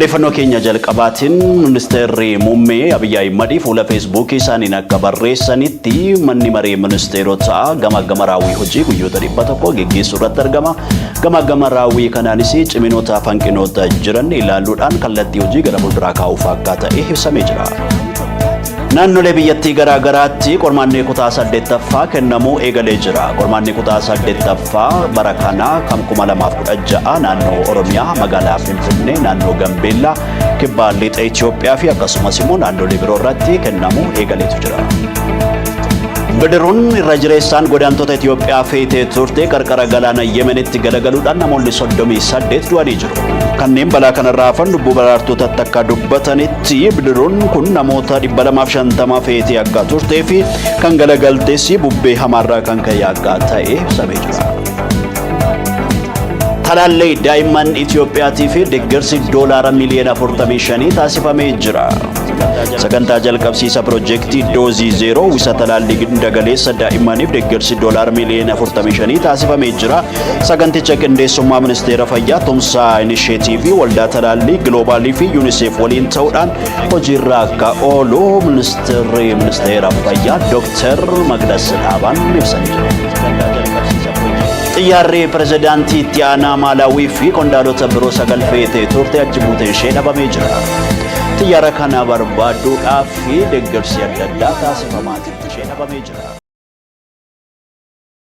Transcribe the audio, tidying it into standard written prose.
Odeeffannoo keenya jalqabaatiin Ministeerri Muummee Abiyyi Ahimad fuula Feesbuukii isaaniin akka barreessanitti manni maree ministeerotaa gama raawwii hojii guyyoota 100 geggeessuu irratti argama. Gama raawwii kanaanis ciminoota fi hanqinoota jiran ilaaluudhaan kallattii hojii gara fuulduraa kaa'uuf akka ta'e ibsamee jira. Naannolee biyyattii garaa garaatti qormaanni kutaa 8ffaa kennamuu eegalee jira. Qormaanni kutaa 8ffaa bara kanaa kan 2016 naannoo Oromiyaa, magaalaa Finfinnee, naannoo Gambeellaa, Kibbaa Lixa Itoophiyaa fi akkasumas immoo naannolee biroo irratti kennamuu eegaleetu jira. Bidiruun irra jireessaan godaantota Itoophiyaa feetee turte qarqara galaana Yemenitti galagaluudhaan namoonni 38 du'anii jiru. Kanneen balaa kanarraa hafan lubbuu baraartotatti akka dubbatanitti bidiruun kun namoota 250 feetee akka turtee fi kan galagaltes bubbee hamaarraa kan ka'e akka ta'e ibsamee jira. Talaallee daa'imman Itiyoophiyaatii fi deeggarsi doolaara miliyoona 45 taasifamee jira. Sagantaa jalqabsiisa piroojeektii doozii 0 uwwisa talaallii giddu-galeessa daa'immaniif deeggarsi doolaara miliyoona 45 taasifamee jira. Saganticha qindeessummaa Ministeera Fayyaa Tumsaa Inisheetiivii Waldaa Talaallii Giloobaalii fi UNICEF waliin ta'uudhaan hojiirra akka oolu Ministeerri Ministeera Fayyaa Dooktar Maqdas Dhaabaan ibsanii jiru. Xiyyaarri pirezidaantii itti aanaa Maalaawii fi qondaalota biroo 9 feetee turte achi buuteen ishee dhabamee jira. Xiyyaara kana barbaaduudhaaf deeggarsi adda addaa taasifamaa ishee dhabamee jira.